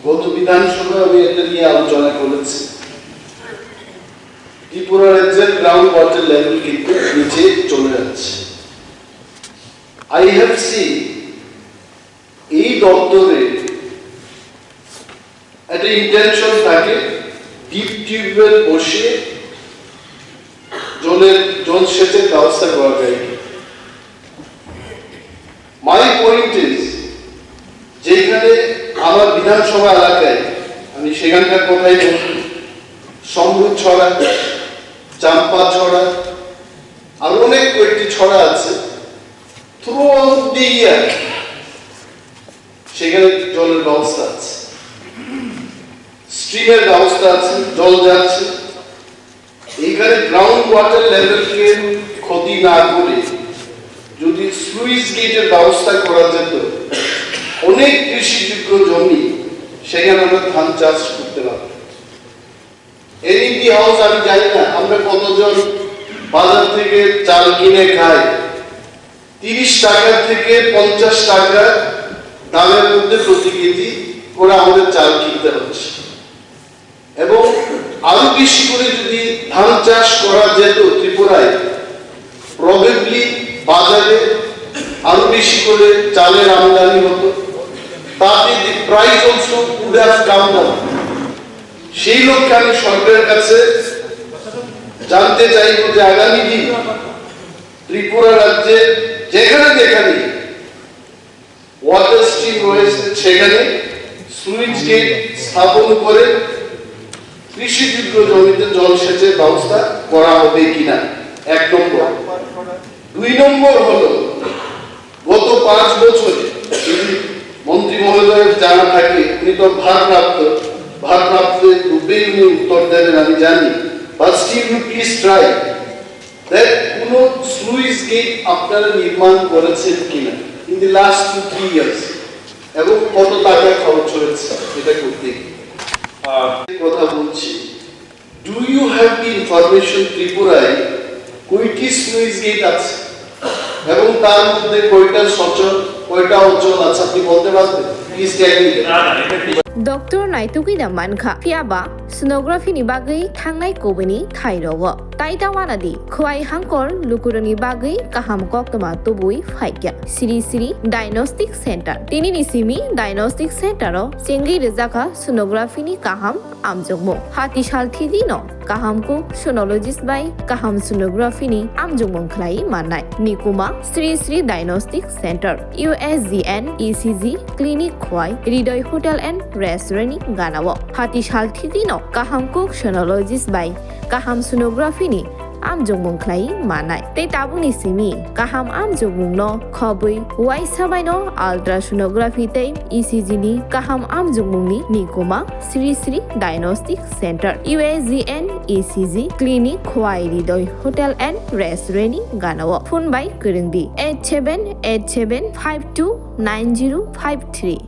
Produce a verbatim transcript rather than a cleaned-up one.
গত বিধানসভায় আমি এটা নিয়ে আলোচনা করেছি। ত্রিপুরা রাজ্যের গ্রাউন্ড ওয়াটার লেভেল কিন্তু নিচে চলে যাচ্ছে। আই হ্যাভ সিন এই দপ্তরে একটা ইন্টেনশন থাকে ডিপ টিউবওয়েল বসিয়ে জলের জল সেচের ব্যবস্থা করা যায়। মাই পয়েন্ট ইজ, যেখানে আমার বিধানসভা এলাকায়, আমি সেখানকার কথাই বলছি, সমরুদ ছড়া, চাম্পা ছড়া, আর অনেক কয়েকটি ছড়া আছে, থ্রু আউট দি ইয়ার সেখানে জলের ব্যবস্থা আছে, স্ট্রিমের ব্যবস্থা আছে, জল যাচ্ছে। এইখানে গ্রাউন্ড ওয়াটার লেভেলকে ক্ষতি না করে যদি স্লুইস গেটের ব্যবস্থা করা যেত, অনেক কৃষিযোগ্য জমি সেখানে আমরা ধান চাষ করতে পারতাম। এনইপি হাউস আমি জানি না আমরা কতজন বাজার থেকে চাল কিনে খাই, তিরিশ টাকা থেকে পঞ্চাশ টাকা দামের মধ্যে প্রতি কেজি করে আমাদের চাল কিনতে হচ্ছে। এবং আরো বেশি করে যদি ধান চাষ করা যেত ত্রিপুরায়, প্রবেবলি বাজারে আরো বেশি করে চালের আমদানি হতো, তাতে the price also would have come down। সেই লক্ষ্যে আমি সরকারের কাছে জানতে চাইব যে আগামী দিন ত্রিপুরা রাজ্যে যেখানে যেখানে ওয়াটার স্ট্রিম রয়েছে সেখানে স্লুইস গেট স্থাপন করে কৃষিযোগ্য জমিতে জলসেচের ব্যবস্থা করা হবে কিনা, এক নম্বর। দুই নম্বর হলো, গত পাঁচ বছরে যদি মন্ত্রী মহোদয়ের জানা থাকে, উনি তো ভারপ্রাপ্ত, ভারপ্রাপ্ত রূপেই উনি উত্তর দেবেন আমি জানি, but still you please try that কোনো স্লুইস গেট আপনারা নির্মাণ করেছেন কিনা in the last two three years, এবং কত টাকা খরচ হয়েছে এটা করতে গিয়ে। আর কথা বলছি, do you have the information ত্রিপুরায় কয়টি স্লুইস গেট আছে এবং তার মধ্যে কয়টা সচল, কয়টা অচল আছে, আপনি বলতে পারবেন? Please tell me. Doctor naitugwi da mankha, phiyaba sonography ni bagwi thangnai kubuni thairogo. Tai ta wana di, khwai hangkor lukurokni bagwi kaham koktwma tubui phaikya. Sri Sri Diagnostic Center. Tinini simi Diagnostic Center o chengwi rwjakha sonography ni kaham amjokmung. Hati sal thidi no kaham kuk sonologist bai kaham sonography ni amjokmung khlai mannai. Nikuma Sri Sri Diagnostic Center, U S G N E C G clinic khwai Hridoy Hotel and Restaurant ni ganao. Hati sal thidi no kaham kuk sonologist bai kaham sonography ni amjokmung khlai mannai. Tei tabukni simi kaham amjokmung no khobwi uaisa bai no ultrasonography tei E C G ni kaham amjokmung ni nikuma Sri Sri Diagnostic Center, U S G N E C G clinic khwai Hridoy Hotel and Restaurant ni ganao. Phone bai kwrwng di eight seven eight seven five two nine zero five three.